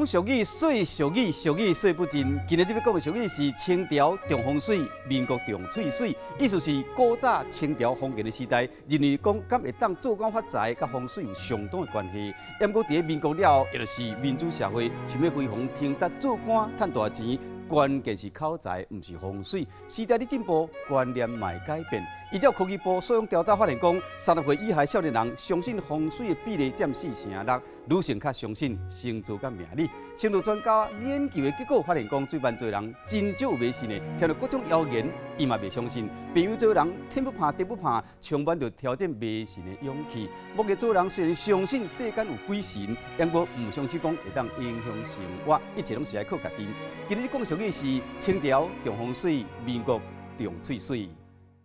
講俗語，說俗語，俗語說不盡。今日這欲講的俗語是清朝重風水，民國重喙水，意思是古早清朝封建的時代，認為講敢會當做官發財，佮風水有相當的關係。毋過佇咧民國了後，也就是民主社會，想欲飛黃騰達做官趁大錢，關鍵是口才，毋是風水。時代咧進步，觀念嘛會改變。依照科技部素養調查發現，講30歲以下少年人相信風水的比例佔4成6，女性較相信星座佮命理。星座專家研究的結果發現，講對萬濟人真少有迷信的，聽著各種謠言，伊嘛袂相信。朋友做人天不怕地不怕，充滿著挑戰迷信的勇氣。摩羯座人雖然相信世間有鬼神，毋過毋相信講會當影響生活，一切攏是愛靠家己。今日講俗語是清朝重風水，民國重喙水。